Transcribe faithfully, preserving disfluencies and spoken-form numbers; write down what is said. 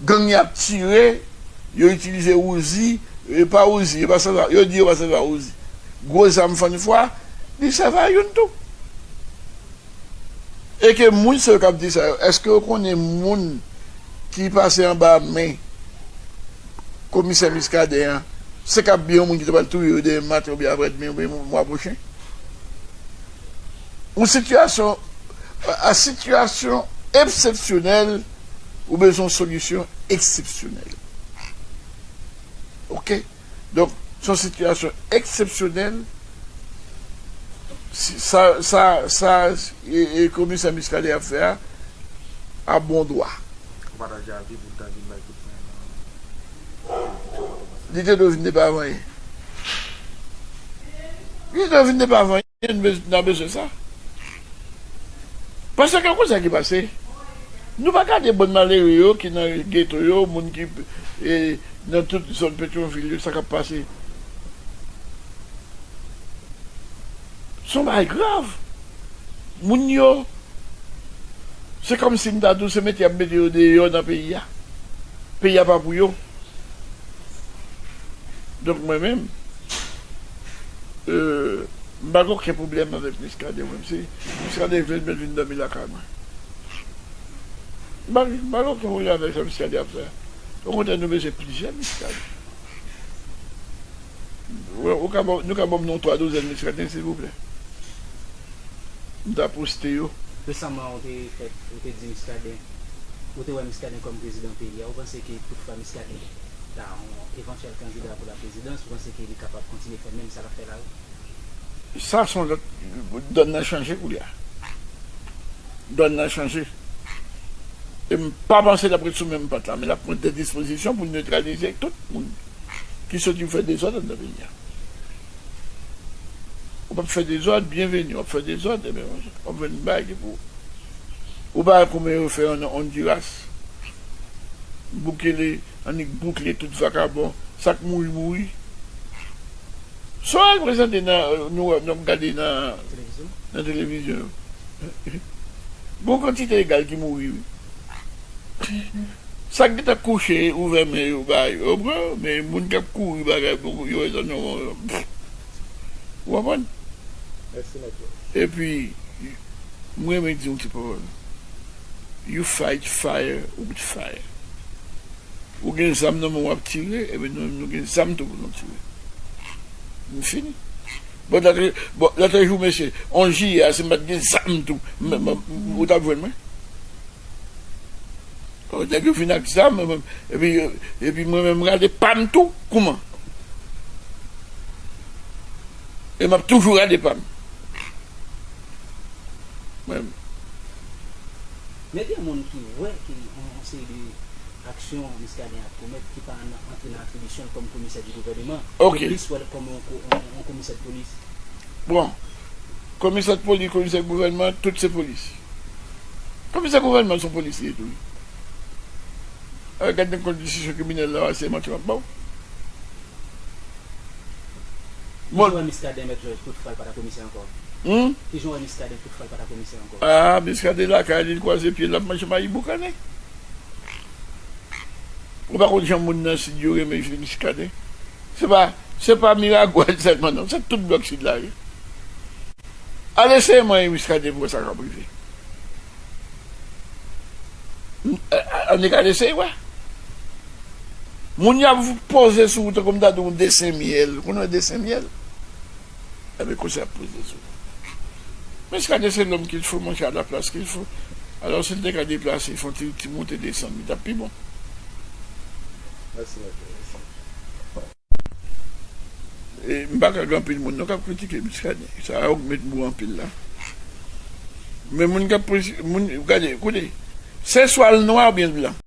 Gang y ap tire, yo itilize Uzi, e pa Uzi, yo pa sèvi a, yo di yo pa sèvi a Uzi. Gwo zam fann fwa, li sèvi a youn tou. E ke moun sa yo k ap di sa yo, èske yo konnen moun ki pase anba men komisè Muscadin an, se k ap byen yon moun ki te pral touye yo demen maten oubyen aprèdmen oubyen mwa pwochen? Yon sitiyasyon, a sitiyasyon eksepsyonèl, ou bezwen yon solisyon eksepsyonèl. Oke? Donk, se yon sitiyasyon eksepsyonèl. Si, sa, sa, sa, e, e komisè Muscadin ap fè a, a bon dwa. Ou pa ta dwe vin pou ta vin bay kout men nan. Li te dwe vin depi avan yè. Li te dwe vin depi avan yè, nou bez-, nou bezwen sa. Paske konn sa ki pase. Nou pa gade bann malere yo ki nan geto yo, moun ki, e, nan tout zòn Petyonvil yo, sa k ap pase. Se yon bagay grav. Moun yo, se kòmsi m ta di w, se mete y ap mete yo deyò nan peyi a. Peyi a pa pou yo. Donk, mwen menm, euh, m pa gen okenn pwoblèm avèk Muscadin, mwen. Si Muscadin vle, l mèt vin dòmi lakay mwen. M pa, m pa gen okenn pwoblèm avèk sa Muscadin ap fè a. Okontrè, nou bezwen plizyè Muscadin. Ou, ou ka ban, nou ka ban m non twa douzèn Muscadin, silvouplè? M ta poste yo. Resaman, ou te fè, ou te di Muscadin, ou te wè Muscadin kòm prezidan peyi a. Ou panse ke toutfwa Muscadin ta yon evantyèl kandida pou la prezidans, ou panse ke li kapab kontinye fè menm sa l ap fè la yo? Sa se yon lòt, dòn nan chanje koulye a. Dòn nan chanje. E m pa panse l ap ret sou menm pant la, men l ap pran de dispozisyon pou netralize tout moun ki soti pou fè dezòd anndan peyi a. Ou p ap fè dezòd, byenveni. W ap fè dezòd, ebyen, w ap jwenn bagay ki pou ou. Ou pa wè kouman yo fè an Honduras? Boukele, annik boukle tout vakabon. Sa k mouri, mouri. Sa w al prezante nan, nou, nou ap gade nan, nan televizyon yo. Gon kantite egal ki mouri, wi. Sa k gentan kouche, ouvè men yo ba yo, yo pran, men moun k ap kouri bagay, yo wè sa, non, pff. Ou konprann? Mèsi, mèt. Epi, mwen renmen di yon ti pawòl. You fight fire with fire. Ou gen zam nan men w ap tire, ebyen nou menm nou gen zam tou pou nou tire. M fini. Bon, lòt, bon, lòt jou, mesye, onz jiyè a, si m pa t gen zam tou, m, m, m, ou t ap jwenn mwen? Oh, nèg yo vin ak zam, epi, epi mwen menm m rale pa m tou, kouman? E m ap toujou rale pa m. Mwen. Men gen moun ki wè ke yon, yon seri de aksyon Muscadin ap komèt ki pa nan, antre nan atribisyon l kòm komisè di gouvèneman. Ok. Yo plis wè l kòm yon ko-, yon, yon komisè de polis. Bon. Komisè de polis, komisè gouvènman, tout se polis. Komisè gouvènman se yon polis li ye tou, wi. Gade nan kòd enstriksyon kriminèl la, se manti m ap ba w. Kijan w wè Muscadin, Mèt Jòj, tout fwa l pa ta komisè ankò? Hmm? Kijan w wè Muscadin tout fwa l pa ta komisè ankò? Ah, Muscadin lakay li, l kwaze pye l, l ap manje mayi boukannen. Ou pa konn jan moun nan Sid yo renmen Muscadin? Se pa, se pa Miragwàn sèlman, non. Se tout blòk Sid la, wi. Al eseye manyen Muscadin pou wè sa k ap rive. Annik al eseye wè. Moun y ap poze sou ou tankou m ta di w desen myèl. Ou konn wè desen myèl? Ebyen, konsa y ap poze sou ou. Muscadin se l'homme qu'il faut, mon cher, à la place qu'il faut. Alò, si l te ka deplase, fè yon ti, ti monte desann, li t ap pi bon. Mèsi, mèt. Mèsi. E, m pa ka gen anpil moun non k ap kritike Muscadin. Sa a yo k met mo anpil la. Men moun k ap presi-, moun, gade, koute, se swa l nwa oubyen l blan.